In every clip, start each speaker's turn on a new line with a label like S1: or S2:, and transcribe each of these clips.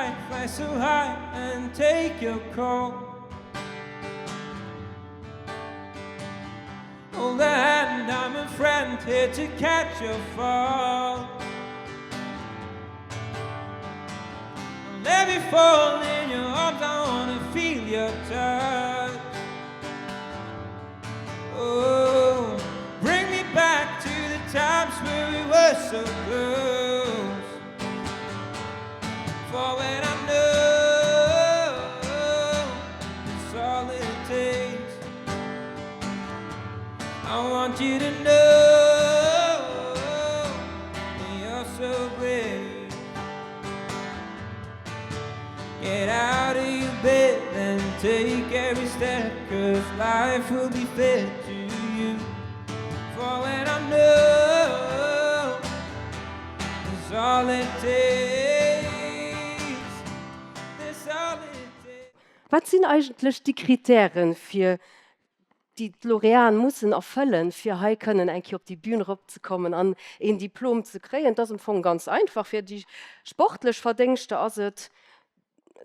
S1: sky, fly so high and take your call. Hold a hand, I'm a friend here to catch your fall. Let me fall in your arms, I wanna feel your touch. Oh, bring me back to the times where we were so close. For when I know it's all it takes. I want you to know you're so brave. Get out of your bed and take every step, cause life will be fair to you. For when I know it's all it takes, that's all it takes.
S2: Wat sinn eigentlech déi Kritären, fir déi d'Lauréaten mussen erfëllen, fir hei kënnen eng Kéier op déi Bühn eropzekommen an een Diplom ze kréien. Et ass am Fong ganz einfach. Fir déi sportlech Verdéngschter ass et,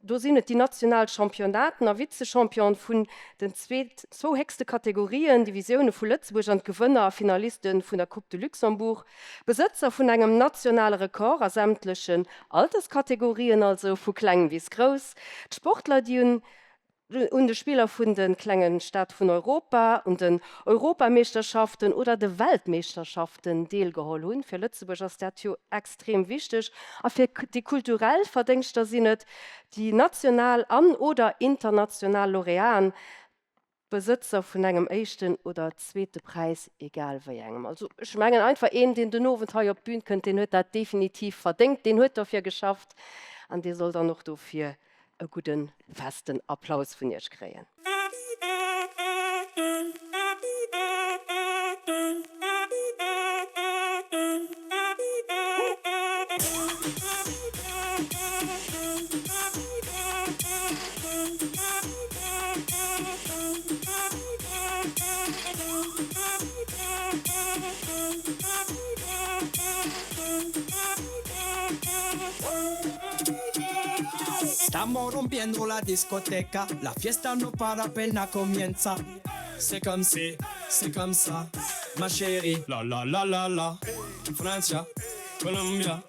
S2: do sinn et déi national Championnaten a Vizechampionen vun den zwou héchste Kategorien, Divisioune vu Lëtzebuerg an d'Gewënner a Finaliste vun der Coupe de Luxembourg, Besëtzer vun engem nationale Rekord a sämtlechen Alterskategorien, also vu kleng bis grouss, d'Sportler, déi un un de Spiller vun de klenge Stad vun Europa, un den Europameeschterschaften oder de Weltmeeschterschaften deelgeholl hunn. Fir Lëtzebuerg ass dat jo extrem wichteg. A fir déi kulturell Verdéngschter sinn et déi national an oder international Lauréaten, d'Besëtzer vun engem éischten oder zweete Präis, egal wéi engem. Also ech mengen einfach, een, deen den Owend hei op d'Bün kënnt, deen huet dat definitiv verdéngt, deen huet dofir geschafft an dee soll dann och dofir e gudden festen Applaus vun iech kréien.
S1: Estamos rompiendo la discoteca, la fiesta no para apenas comienza. C'est comme si, c'est comme ça, ma chérie. La la la la la, Francia, Colombia,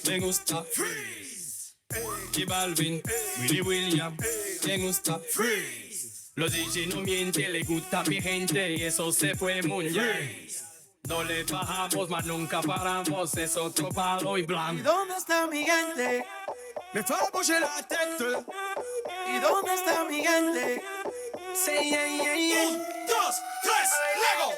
S1: me gusta. Freeze, J Balvin, Willy William, me gusta. Freeze, los DJ no mienten, le gusta mi gente y eso se fue muy bien. No le bajamos, mas nunca paramos, es otro palo y blanco.
S3: ¿Y dónde está mi gente? Me fait bouger la tête. ¿Y dónde está mi gente? Say yeah, yeah, yeah.
S1: Un, dos, tres, Lego!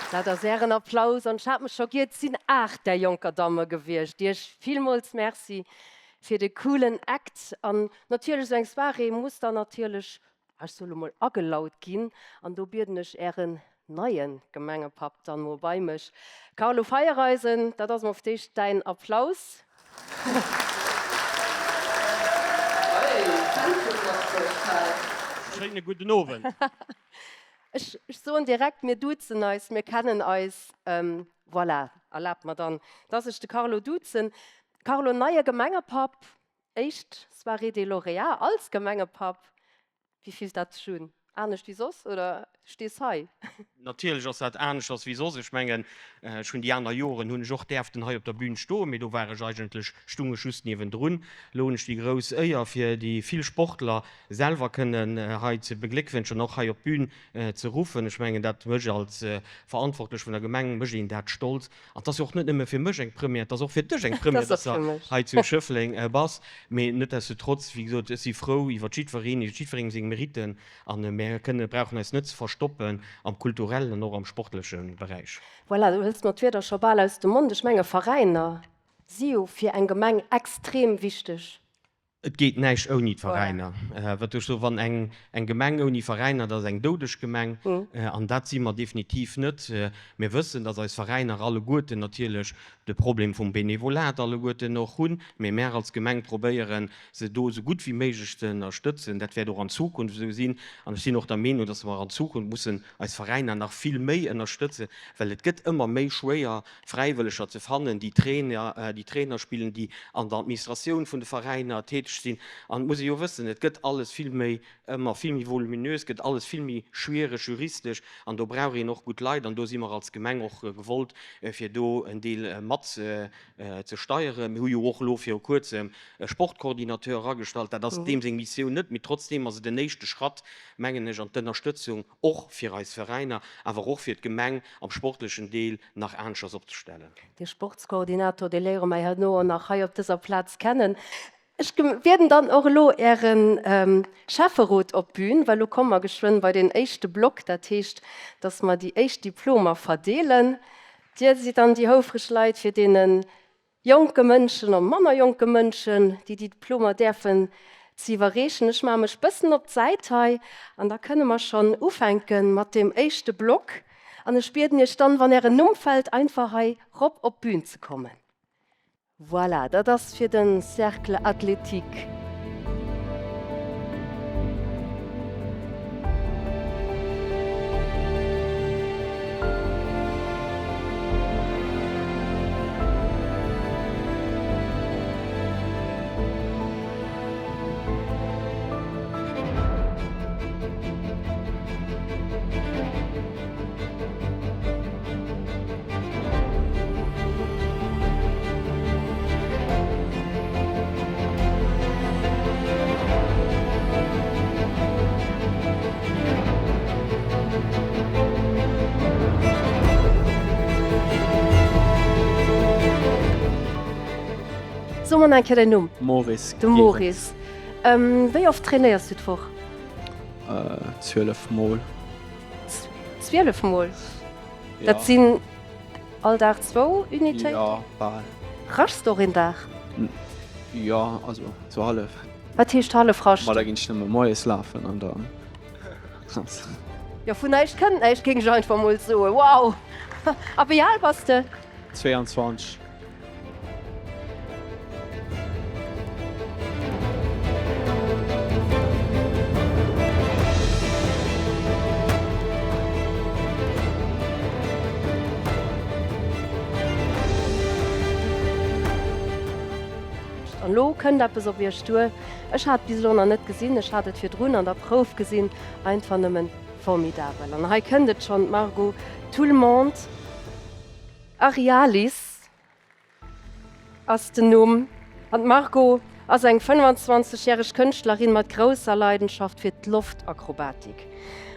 S2: Dat ass Ären Applaus an ech hat mech scho giert, et sinn 8 där jonker Damme gewiescht. Iech villmools Merci fir de coolen Act an natierlech esou eng Soirée muss dann natierlech ech soe lo mol, agelaut ginn, an do bieden ech Ären neie Gemengepapp dann mol bei mech. Carlo Feiereisen, dat ass mol fir d'éischt däin Applaus.
S4: Schéine gudden Owend.
S2: Ech soen direkt, mir duzen eis, mir kennen eis. Voilà, erlaabt mer dann, dass ech de Carlo duzen. Carlo, neie Gemengepapp, Éischt Soirée des Lauréats als Gemengepapp, wéi fillt dat sech un? Anescht wéi soss oder stees hei?
S4: Natierlech ass dat aneschters wéi soss. Ech mengen, ech hunn déi aner Joren hunn ech och däerften hei op der Bühn stoen, mee do war ech eigentlech, stung ech just niewendrun. Elo hunn ech déi grouss Éier fir déi vill Sportler selwer kënnen hei ze begléckwënschen an och hei op d'Bühn ze ruffen. Ech mengen, dat mécht als Verantwortlech vun der Gemeng mécht een dat stolz. An 't ass jo och net nëmme fir mech eng Première, 't ass och fir dech eng Première, dass de hei zu Schëffleng bass. Mee netdestotrotz, wéi gesot, ech si frou iwwer jiddwereen, iwwer jiddwerengem seng Meritten. A mir kënne, brauchen eis net ze verstoppen am kulturellen an och am sportleche Beräich.
S2: Voilà, du hëls mer d'Wierder scho bal aus dem Mond. Ech menge Veräiner. Si jo fir eng Gemeng extrem wichteg.
S4: Et geet näischt ouni d'Veräiner. Wat ech soen, wann eng eng Gemeng ouni Veräiner, dat ass eng doudeg Gemeng. An dat si mer definitiv net. Mir wëssen, datt eis Veräiner alleguerten natierlech de Problem vum Benevolat alleguerten och hunn. Mee mär als Gemeng probéieren, se do esou gutt wéi méiglech ze ënnerstëtzen. Dat wäert och an Zukunft esou sinn. An ech sinn och der Meenung, datt mer an Zukunft mussen eis Veräiner nach vill méi ënnerstëtzen, well et gëtt ëmmer méi schwéier, Fräiwëlleger ze fannen, déi Trainer, déi Trainer spillen, déi an der Administratioun vun de Veräiner täteg sinn. An et muss ee jo wëssen, et gëtt alles vill méi, ëmmer vill méi voluminös, gëtt alles vill méi schwiereg juristesch an do brauch een och gutt Leit an do si mer als Gemeng och gewollt, fir do en Deel mat ze steieren. Mir hu jo och elo viru Kuerzem e Sportcoordinateur eragestallt. Dat ass deem seng Missioun net, mee trotzdeem ass et en éischte Schratt, mengen ech, an d'Ënnerstëtzung och fir eis Veräiner, awer och fir d'Gemeng am sportlechen Deel nach aneschters opzestellen.
S2: Dee Sportskoordinator, dee léiere mer herno och nach hei op dëser Plaz kennen. Ech bieden dann och elo Äre Schäfferot op d'Bün, well elo komme mer geschwënn bei deen éischte Block, dat heescht, dass mer déi éischt Diplomer verdeelen. Dir sidd dann déi houfreg Leit, fir deene Jonke Mënschen a manner jonke Mënschen, déi déi Diplomer däerfen ze iwwerreechen. Ech maache mech bëssen op d'Säit hei an da kënne mer schonn ufänke mat deem éischte Block. An ech bieden Iech dann, wann Ären Numm fält, einfach hei rop op d'Bün ze kommen. Voilà, dat ass fir de Cercle athlétique. So mer nach eng Kéier däin Numm.
S5: Maurice.
S2: De Maurice. Wéi oft trainéiers du d'Woch?
S5: 12 Mol.
S2: 12 Mol? Dat sinn all Dag zwou Unitéiten?
S5: Jo, bal.
S2: Raschs de och een Dag?
S5: Jo, also sou hallef.
S2: Wat heescht hallef raschten?
S5: Ma da ginn ech nëmme moies lafen an dann.
S2: Jo, vun näischt kënnt näischt, géing ech einfach mol soen. Wow! A wéi al bass de?
S5: 22.
S2: An elo kënnt eppes op iech duer, ech hat et bis elo nach net gesinn, ech hat et virdrun an der Prouf gesinn, einfach nëmmen formidabel. An hei kënnt et schonn, d'Margot, tout le monde. Arialis ass den Numm an d'Margot ass eng 25 järeg Kënschtlerin mat grousser Leidenschaft fir d'Loftakrobatik.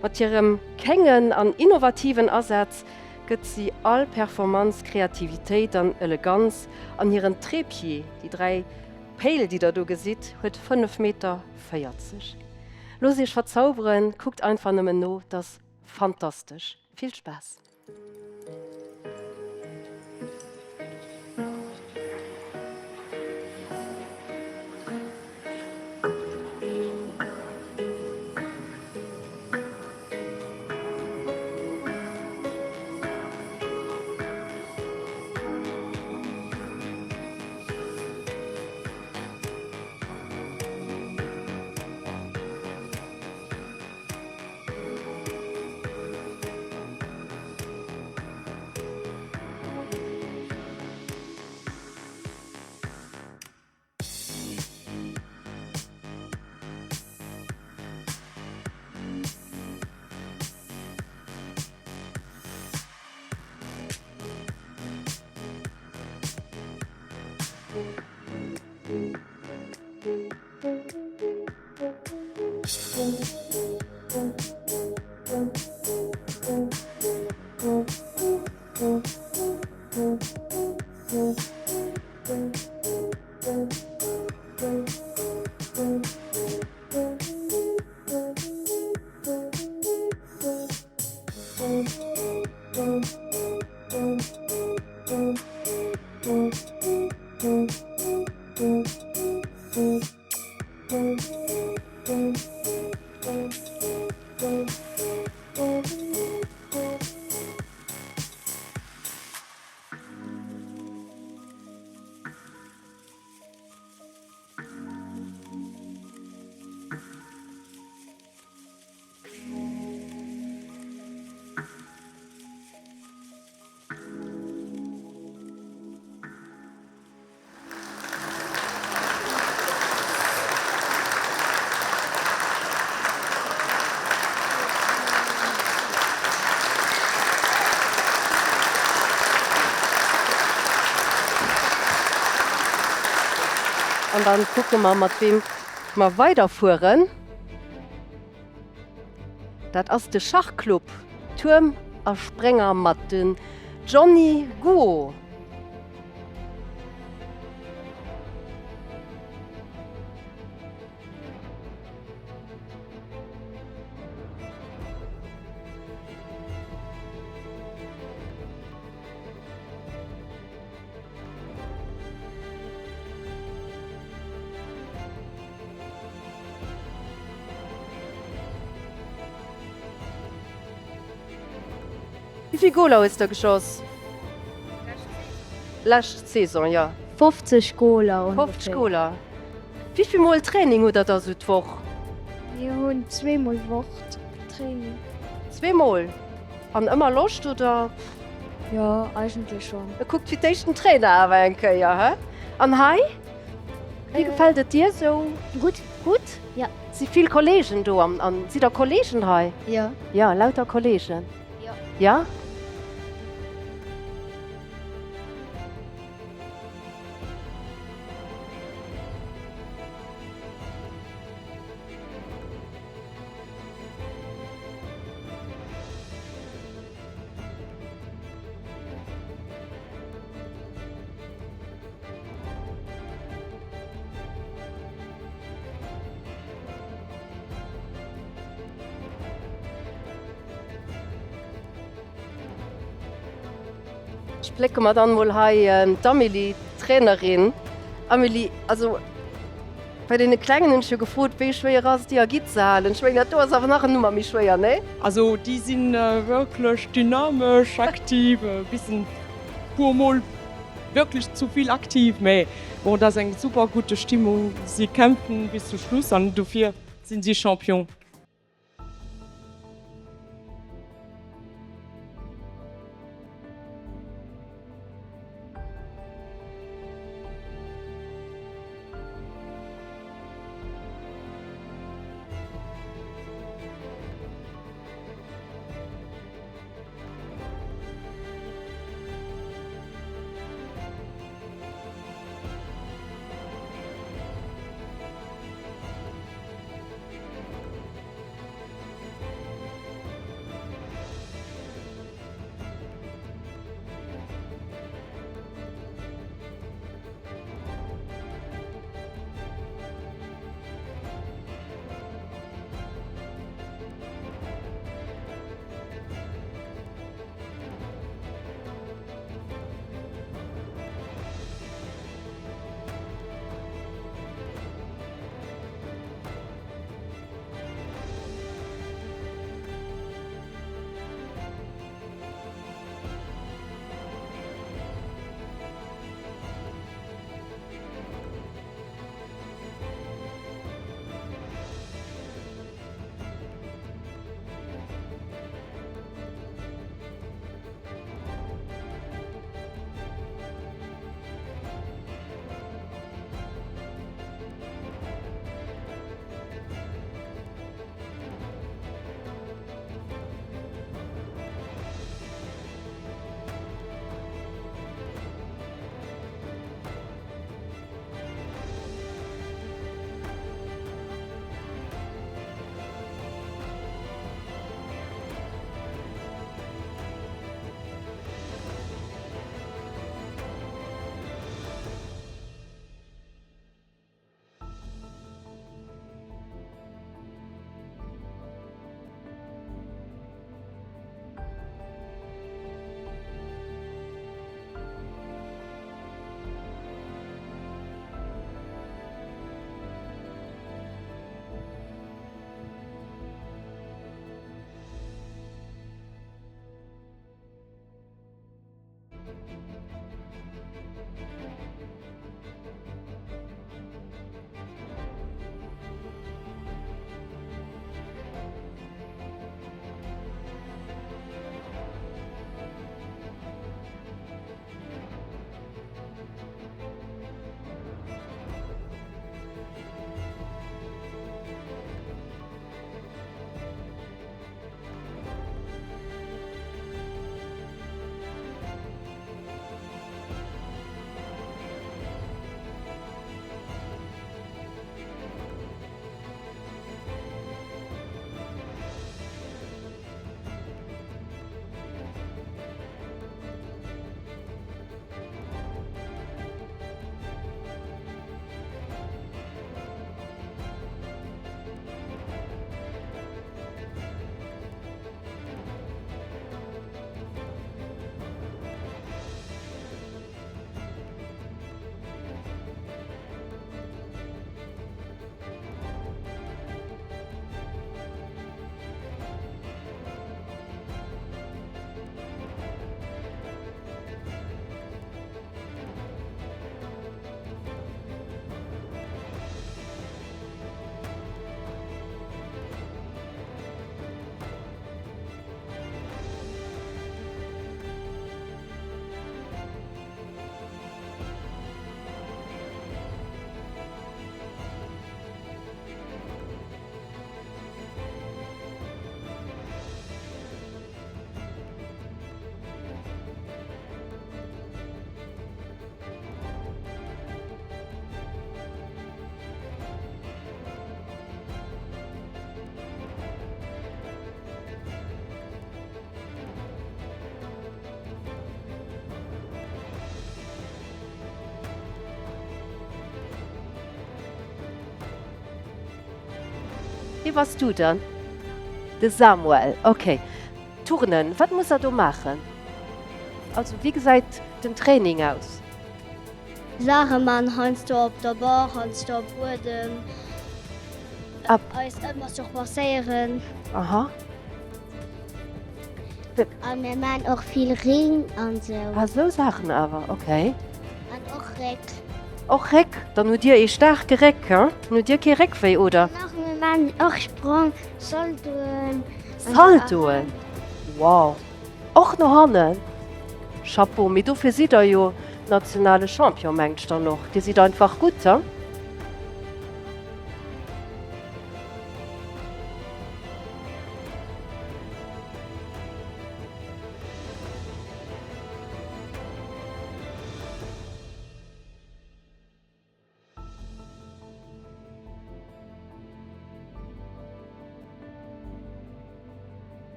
S2: Mat hirem kéngen an innovativen Asaz gëtt si all Performance Kreativitéit an Eleganz an hiren Trépied, déi 3 Péil déi der do gesitt, huet 5 Meter 40. Loosst iech verzauberen, kuckt einfach nëmmen no, 't ass fantastesch. Vill Spaass! An dann kucke mer, mat weem mer weiderfueren. Dat ass de Schachclub Tuerm a Sprénger mat den Johnny Guo. Wéi vill Goler hues de geschoss? Lescht Saison, jo.
S6: 50 Goler ongeféier.
S2: 50 Goler. Wéi vill Mol Training hutt der da sou d'Woch?
S6: Mir hunn zweemol d'Woch Training.
S2: Zweemol? An ëmmer Loscht, oder?
S6: Jo, eigentlech schon.
S2: E kuckt fir d'éischt den Trainer awer eng Kéier, he? An hei? Wéi gefält et dir sou?
S6: Gutt.
S2: Gutt?
S6: Jo.
S2: Si vill Kollegen do an, an sidd der Kollegen hei?
S6: Jo.
S2: Jo, lauter Kollegen?
S6: Jo.
S2: Ja? Ech plécke mer dann mol hei d'Amélie, d'Trainerin. Amélie, also bei deene Klengen hunn ech jo gefrot, wéi schwéier ass et déi a Gitt ze halen. Ech mengen dat do ass awer nach en Nummer méi schwéier, nee?
S7: Also déi si wierklech dynamesch, aktiv, e bissen puer mol wierklech zu vill aktiv, mä bon, dat ass eng super gute Stimmung, si kämpfen bis zum Schluss an dofir sinn si Champion.
S2: Wee bass du dann? De Samuel, ok. Turnen, wat muss der do maachen? Also wéi gesäit den Training aus?
S6: Saache man, heiansdo op der Barre, heiansdo am Buedem, eis ëmmer surpasséieren.
S2: Aha.
S6: A mir man och vill Ring an sou.
S2: Ah sou Saachen awer, ok.
S6: An och Réck.
S2: Och Réck, dann hutt dir ee staarke Réck, hein? Dann hutt dir kee Réckwéi, oder?
S6: An och mir man och Sprong, Saltoen.
S2: Saltoen? Wow! Och no hannen? Chapeau, mee dofir sidd der jo nationale Champion, mengt ech dann och. Dir sidd einfach gutt, hein?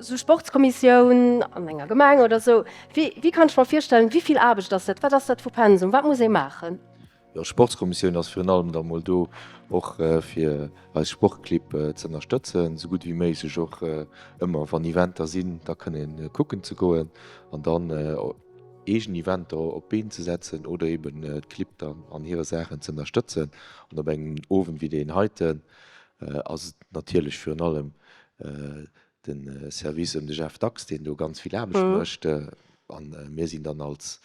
S2: Esou Sportskommissioun an enger Gemeng oder esou, wéi, wéi kann ech mer virstellen, wéi vill Aarbecht ass dat? Wat ass dat vu Pensum? Wat muss ee maachen?
S8: Jo, d'Sportskommissioun ass virun allem da mol do och fir eis Sportclibb ze ënnerstëtzen, esou gutt wéi méiglech och ëmmer wann Eventer sinn, da kënnen kucken ze goen an dann eegen Eventer op d'Been ze setzen oder eben d'Clibb dann an hire Saachen ze ënnerstëtzen. An op engem Owend wéi deen heiten ass et natierlech virun allem De Service ëm de Jeff Dax, deen do ganz vill Aarbecht mécht. A mir sinn dann als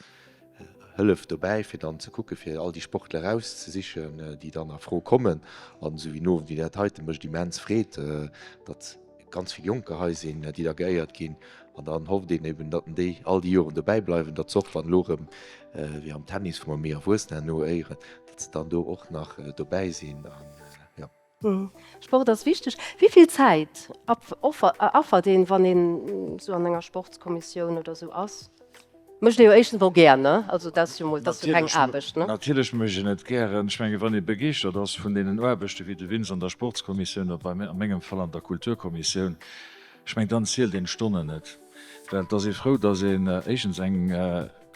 S8: Hëllef dobäi, fir dann ze kucken, fir all déi Sportler erauszesichen, déi dann a Fro kommen. An esou wéi en Owend wéi dat heite mécht immens Freed, datt ganz vill Jonker hei sinn, déi da geéiert ginn. An dann hofft een eben, datt déi all déi Joren dobäi bleiwen, datt se och, wann elo erëm, wéi am Tennis, wou mer méi Erwuessener herno éieren, datt se dann do och nach dobäi sinn.
S2: Sport ass wichteg. Wéi vill Zäit affert een, wann een esou an enger Sportskommissioun oder esou ass? Mécht ee jo éischtens mol gär, ne? Also dat ass jo mol, dat ass jo keng Aarbecht, ne?
S9: Natierlech mécht een et gären. Ech menge wann ee begeeschtert ass vun deenen Aarbechten, wéi de Vince an der Sportskommissioun oder bei a mengem Fall an der Kulturkommissioun, ech meng dann zielt een d'Stonnen net. Well et ass ee frou, datt een éischtens eng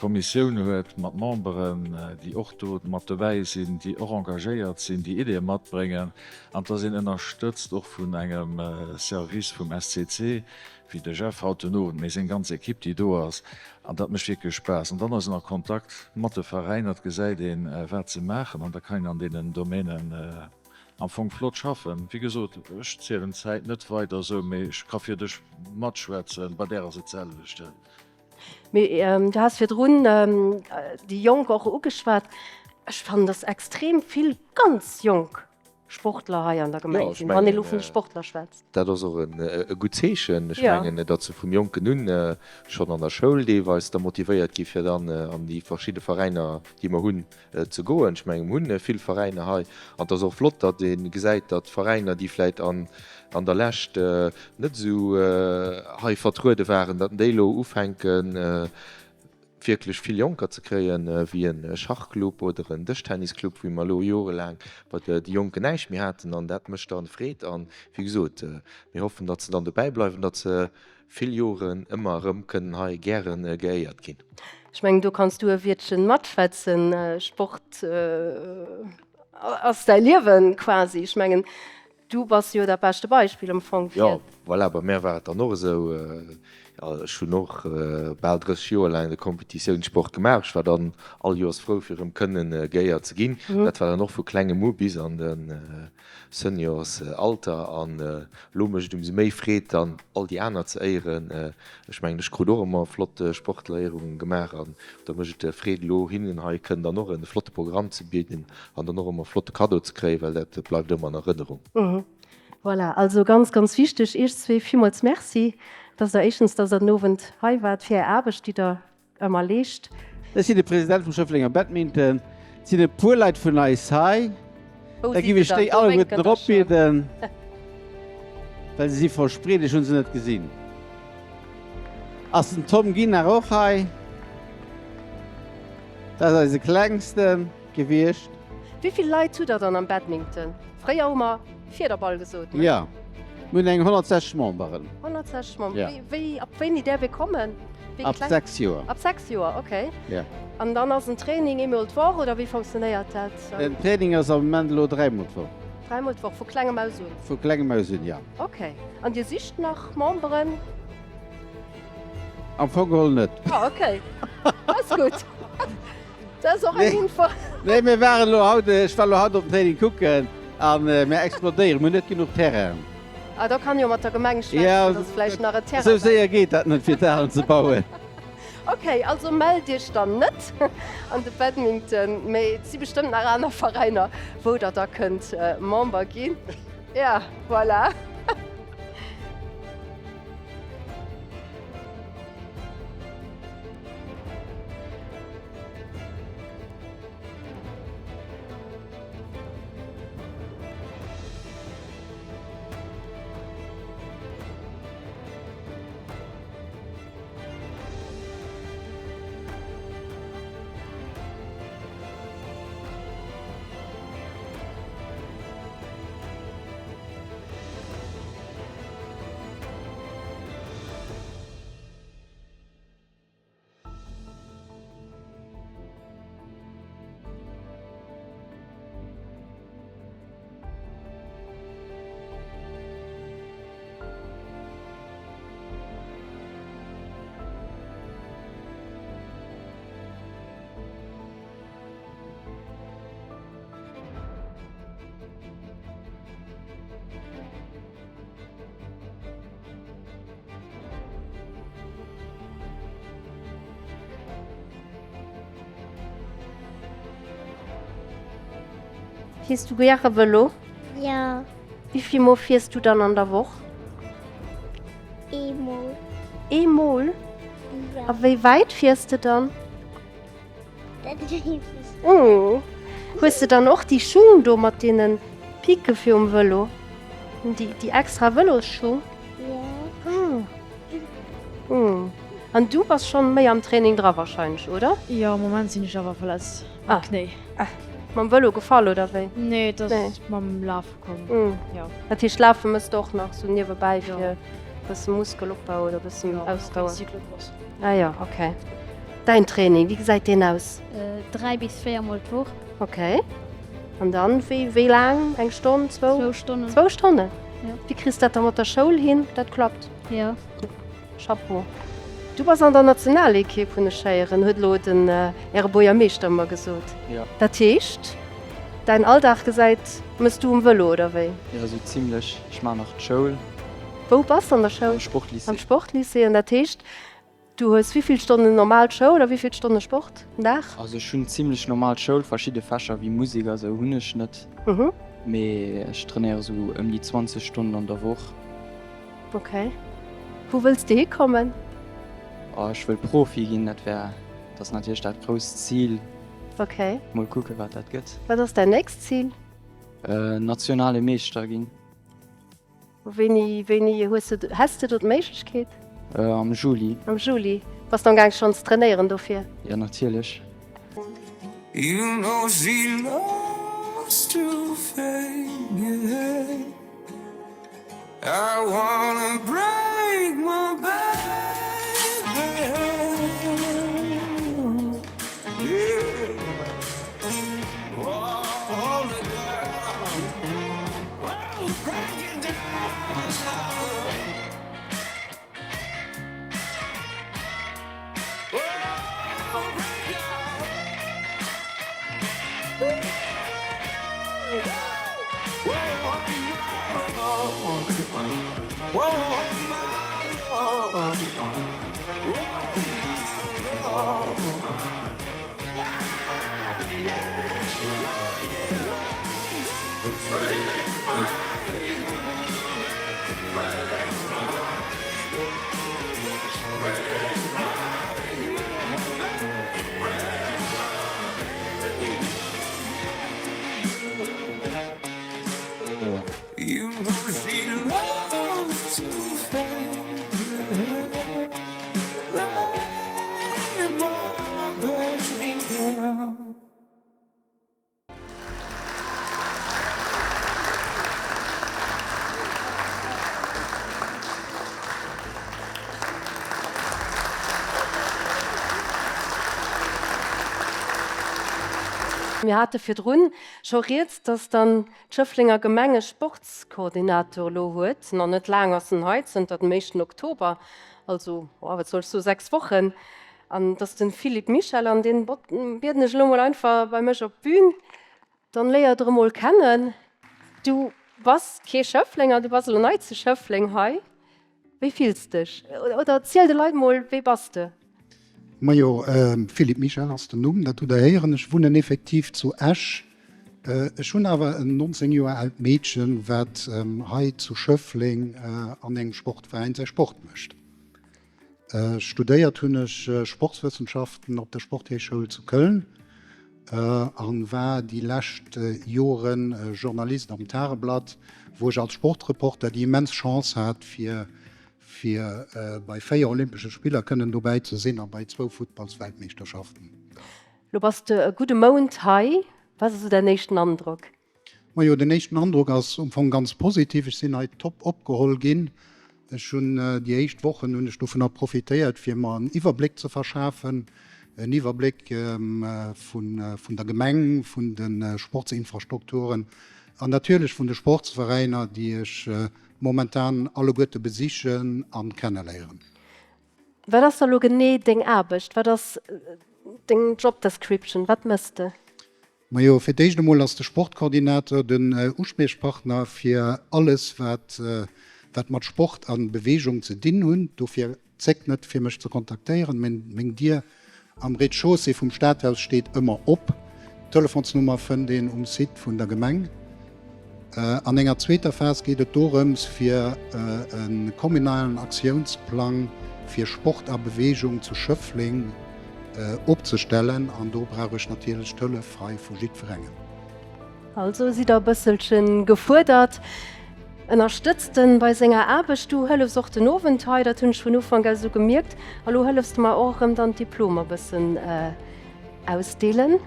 S9: Kommissioun huet mat Memberen, déi och do mat dobäi sinn, déi och engagéiert sinn, déi Ideeë matbréngen, an dass een ënnerstëtzt och vun engem Service vum SCC, wéi de Jeff haut den Owend, mee seng ganz Equipe, déi do ass. An dat mécht wierklech Spaass. An dann ass een a Kontakt mat de Veräiner, et gesäit een, wat se maachen, an da kann een an deenen Domänen am Fong flott schaffen. Wéi gesot, ech zielen d'Zäit net weider esou, mee ech ka fir dech matschwätzen, bei där ass et d'selwecht.
S2: Mee du has virdrun déi Jonk och ugeschwat. Ech fannen, dass extrem vill ganz jonk Sportler hei an der Gemeng sinn, wann ee lo vun de Sportler schwätzt.
S8: Dat ass och e gutt Zeechen. Ech mengen, datt se vum Jonken un schonn an der Schoul deelweis da motivéiert gi fir dann an déi verschidde Veräiner, déi mer hunn, ze goen. Ech mengen, mer hunn vill Veräiner hei an et ass och flott, datt ee gesäit, datt Veräiner, déi vläicht an der Lescht net esou hei vertruede waren, datt déi elo ufänken, wierklech vill Jonker ze kréien, wéi e Schachclub oder en Dëschtennisclub, wou mer elo jorelaang bei de Jonken näischt méi haten. An dat mécht dann Freed. An, wéi gesot, mir hoffen, datt se dann dobäi bleiwen, datt se vill Joren ëmmer erëm kënnen hei gäre geéiert ginn.
S2: Ech mengen, do kanns du e Wiertchen matschwätzen. Sport ass däi Liewen quasi. Ech mengen, du bass jo dat beschte Beispill am Fong
S8: fir. Jo, voilà, bei mär war et dann och esou. Ech hunn och bal 30 Joer laang de Competitiounssport gemaach. Ech war dann all Joers frou, fir erëm kënnen geéiert ze ginn. Dat war dann och vu klengem u bis an de Seniors Alter an elo mécht et ëmsou méi Freed dann all déi aner ze éieren. Ech mengen ech krut och ëmmer flott Sportleréierungen gemaach an da mécht et Freed elo hinnen hei kënnen dann och e flotte Programm ze bidden an dann och ëmmer e flotte Kaddo ze kréien, well dat bleift ëmmer an Erënnerung.
S2: Voilà, also ganz, ganz wichteg, Iech zwee villmools Merci, dass der éischtens, dass der den Owend hei waart, fir Är Aarbecht, déi der Ëmmer leescht.
S10: Ech sinn de President vum Schëfflenger Badminton. Et sinn e puer Leit vun eis hei. Da giff ech déi alleguerten eropbieden, well se si verspreet, ech hu se net gesinn. Ass den Tom Guinard och hei? Dat ass eise Klengsten gewiescht.
S2: Wéi vill Leit hutt der dann am Badminton? Fréier hu mer Fiederball gesot,
S10: ne? Jo, mir hunn eng 160 Memberen.
S2: 160 Memberen. Ja. Wéi, ab wéini däerf ee kommen?
S10: Wéi Ab kleng? 6 Joer.
S2: Ab 6 Joer, okay.
S10: Ja.
S2: An dann ass en Training eemol d'Woch oder wéi funktionéiert dat?
S10: Den Training ass am Moment elo dräimol d'Woch.
S2: Dräimol d'Woch, vu klengem aus un?
S10: Vu klengem aus un, ja.
S2: Okay. An Dir sicht nach Memberen?
S10: Am Fong geholl net.
S2: Ah, okay. Ass gutt. Dat ass och eng Info.
S10: Nee, mir waren elo haut, ech war elo haut op den Training kucken a mir explodéieren, mir hunn net genuch Terrainen.
S2: Ah, da kann jo mat der Gemeng schwätzen, dass vläicht nach e Terrain.
S10: Esou séier geet dat net, fir d'Halen ze bauen.
S2: Okay, also mellt Iech dann net an de Badminton, mee et si bestëmmt nach aner Veräiner, wou der da kënnt Member ginn. Ja, voilà. Fiers du gäre Vëlo?
S6: Jo.
S2: Wéi vill Mol fiers du dann an der Woch?
S6: Eemol.
S2: Eemol?
S6: Jo.
S2: A wéi wäit fiers de dann?
S6: Dat weess ech net.
S2: Oh. Hues de dann och déi Schung do mat deene Picke fir um Vëlo? Déi, déi extra Vëlosschung?
S6: Jo.
S2: Ah. Hm. An du bass schonn méi am Training dra wahrscheinlech, oder?
S11: Jo, am Moment sinn ech awer verletzt am Knéi.
S2: Ah, mam Vëlo gefall oder wéi?
S11: Nee, et ass mam Lafe komm, jo.
S2: Dat heescht Lafe mëss de och nach sou niewebäi fir e bësse Muskelopbau oder e bëssen Ausdauer?
S11: Jo, Cyclocross.
S2: Ah jo, ok. Däin Training, wéi gesäit deen aus?
S6: 3 bis 4 mol d'Woch.
S2: Ok. An dann wéi, wéi laang? Eng Stonn, zwou?
S6: Zwou Stonnen.
S2: Zwou Stonnen?
S6: Jo.
S2: Wéi kriss dat da mat der Schoul hin, dat klappt?
S6: Jo.
S2: Chapeau. Du bass an der Nationalekipp hunn ech héieren, huet elo den Äre Buergermeeschter mer gesot.
S5: Jo.
S2: Dat heescht, däin Alldag gesäit, mëss du um Vëlo oder wéi?
S5: Jo, esou zimlech. Ech maachen nach d'Schoul.
S2: Wou bass de an der Schoul?
S5: Am Sportlycée.
S2: Am Sportlycée. An dat heescht, du hues wéi vill Stonnen normal Schoul a wéi vill Stonne Sport den Dag?
S5: Also ech hunn zimlech normal Schoul, verschidde Fächer wéi Musek a sou hunn ech net, mee ech trainéiere sou ëm déi 20 Stonnen an der Woch.
S2: Ok. Wou wëlls de hikommen?
S5: Oh, ech wëll Profi ginn, dat wär, dat ass natierlech dat grousst Zil.
S2: Ok.
S5: Mol kucke wat dat gëtt.
S2: Wat ass däin nächst Zil?
S5: Nationale Meeschter ginn.
S2: Wéini, wéini hues de, häss de do d'Méiglechkeet?
S5: Am Juli.
S2: Am Juli. Bass de am gaang schonn ze trainéieren dofir?
S5: Jo, natierlech.
S3: You know she loves to fake it. I wanna break my baby. Yeah. Oh, hold it down. Oh, break it down. Oh, break down.
S2: Mir hate virdrun scho rieds, dass dann d'Schëfflenger Gemeng e Sportskoordinator elo huet. Nach net laang ass en hei, zënter dem éischten Oktober, also, oh, wat soll ech soen, 6 Wochen. An et ass de Philippe Michel an deen bieden ech elo mol einfach bei mech op d'Bün. Dann léiert der e mol kennen. Du bass kee Schëfflenger, du bass elo nei zu Schëffleng hei. Wéi fills dech? Oder ziel de Leit mol, wee bass de?
S12: Majo, Philippe Michel ass den Numm, dat hutt der héieren. Ech wunnen effektiv zu Esch. Ech hunn awer en 19 Joer aalt Meedchen, wat hei zu Schëffleng an engem Sportveräin säi Sport mécht. Studéiert hunn ech Sportswëssenschaften op der Sporthéichschoul zu Köln a war déi lescht Joren Journalist am Tageblatt, wou ech als Sportreporter déi immens Chance hat, fir fir bei 4 Olympesche Spiller kënnen dobäi ze sinn a bei zwou Futtballsweltmeeschterschaften.
S2: Lo bass de e gudde Mount hei. Wat ass esou däin éischten Androck?
S12: Majo, den éischten Androck ass um Fong ganz positiv. Ech sinn hei top opgeholl ginn. Ech hunn déi éischt Wochen hunn ech dovunner profitéiert, fir mer en Iwwerbléck ze verschafen, en Iwwerbléck vun vun der Gemeng, vun de Sportsinfrastrukturen an natierlech vun de Sportsveräiner, déi ech momentan alleguerte besichen an kenneléieren.
S2: Wat ass da lo genee deng Aarbecht? Wat ass deng Job Description? Wat mëss de?
S12: Majo, fir d'éischt emol ass de Sportkoordinator den Uspriechpartner fir alles wat wat mat Sport a Beweegung ze dinn hunn. Dofir zéckt net fir mech ze kontaktéieren. Meng Dier am Rez-de-chaussée vum Stadhaus steet ëmmer op. D'Telefonsnummer fënnt een um Site vun der Gemeng. An enger zweeter Phas geet et dorëms, fir e kommunalen Aktiounsplang fir Sport a Beweegung zu Schëffleng opzestellen. An do brauch ech natierlech d'Hëllef hei vu jiddwerengem.
S2: Also sidd der e bësselchen gefuerdert. Ënnerstëtzt en bei senger Aarbecht. Du hëllefs och den Owend hei, dat hunn ech vun Ufank u sou gemierkt. A lo hëllefs de mer och erëm dann d'Diplomer e bëssen ausdeelen.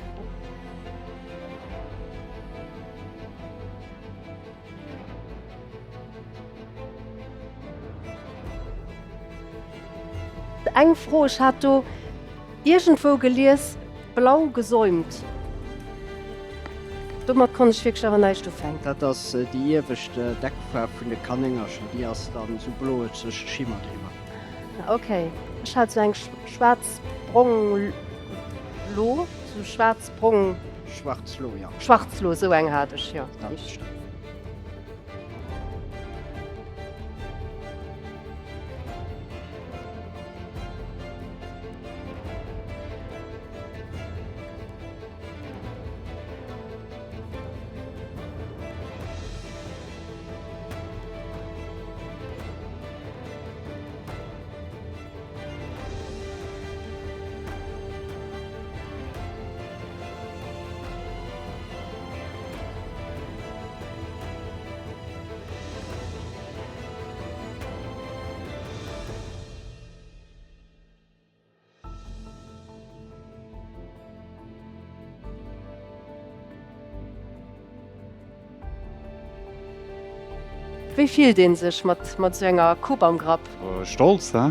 S2: Eng Fro, ech hat do iergendwou gelies, blau gesäumt. Domat konnt ech wierklech awer näischt ufänken.
S13: Dat ass déi iewescht Deckfaarf vun de Kanéngercher, déi ass dann esou bloezeg, schimmert iwwer.
S2: Ok, ech hat esou eng schwaarz-brong Lo, esou schwaarz-brong.
S13: Schwarzlo, jo.
S2: Schwarzlo, esou eng hat ech, jo.
S13: Dat stëmmt.
S2: Wéi fillt een sech mat mat sou enger Coupe am Grapp?
S14: Stolz, he?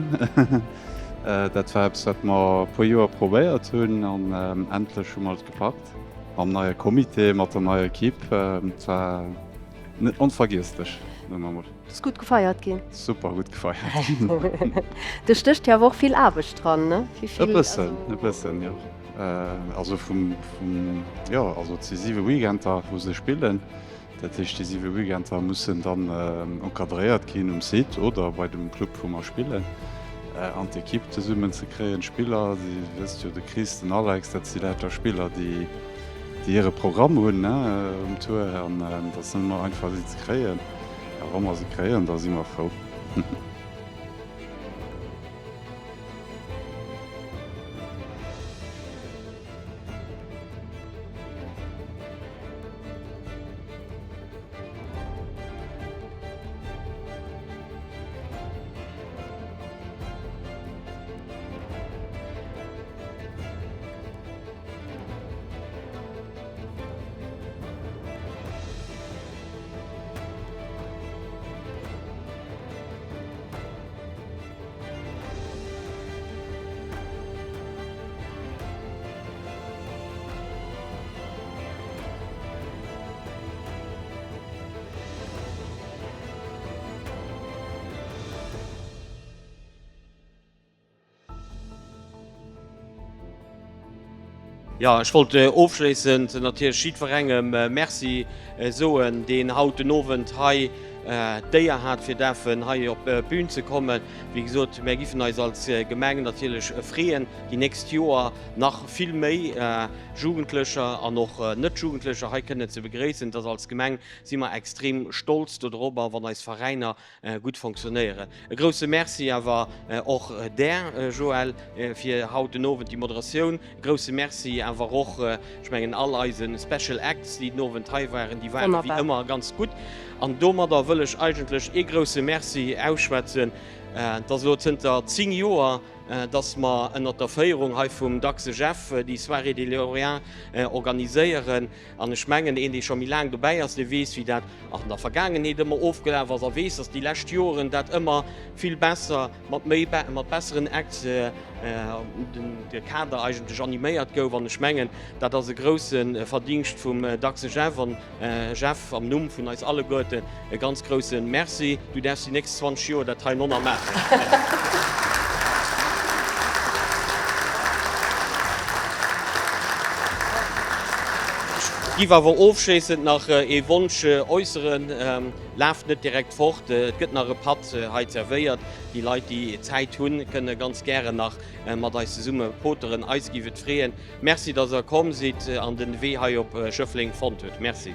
S14: Dat war eppes wat mer e puer Joer probéiert hunn an endlech hu mer et gepackt. Mam neie Comité, mat der neier Equipe. Et war net onvergiesslech, soe mer mol.
S2: Ass gutt gefeiert ginn.
S14: Super gutt gefeiert ginn.
S2: Do stécht jo awer och vill Aarbecht dran, ne?
S14: E bëssen, e bëssen, jo. Also vum, vum, jo, also et si siwe Weekender, wou se spillen. Dat heescht, déi siwe Weekender mussen dann encadréiert ginn um Site oder bei dem Club, wou mer spillen. An d'Ekipp zesummen ze kréien, d'Spiller, Dir wësst jo, de Chris, den Alex, dat si lauter Spiller, déi, déi hire Programm hunn, ne, um Tour. An et ass net ëmmer einfach, si ze kréien. A wa mer se kréien, da si mer frou.
S4: Jo, ech wollt ofschléissend natierlech jiddwerengem Merci soen, deen haut den Owend hei d'Éier hat, fir däerfen hei op d'Bün ze kommen. Wéi gesot, mär giffen eis als Gemeng natierlech freeën, déi nächst Joer nach vill méi Jugendlecher an och Net-Jugendlecher hei kënnen ze begréissen. Et ass als Gemeng si mer extrem stolz dodrobber, wann eis Veräiner gutt fonctionnéieren. E grousse Merci awer och där, Joël, fir haut den Owend déi Moderatioun. E grousse Merci awer och, ech mengen, all eise Special Acts, déi den Owend hei waren, déi ware wéi ëmmer ganz gutt. An domadder wëll ech eigentlech ee grousse Merci ausschwätzen. Et ass elo zënter 10 Joer, dass mer ënnert der Féierung hei vum Dachse Jeff déi Soirée des Lauréats organiséieren. An ech mengen, een, dee scho méi laang dobäi ass, dee weess, wéi dat an der Vergaangenheet ëmmer ofgelaf ass a weess, dass déi lescht Joren dat ëmmer vill besser mat méi, mat besseren Acts de Kader eigentlech animéiert gouf. An ech mengen, dat ass e grouse Verdingscht vum Dachse Jeff. An Jeff, am Numm vun eis alleguerten e ganz grouse Merci. Du däerfs déi nächst 20 Joer dat hei nonner maachen. giff awer ofschléissend nach ee Wonsch äusseren, Laaft net direkt fort, et gëtt nach e Patt hei zerwéiert. Déi Leit, déi Zäit hunn, kënne ganz gären nach mat eis zesumme poteren. Eis giff et freeën. Merci, dass der komm sidd an den Wee hei op Schëffleng fonnt hutt. Merci.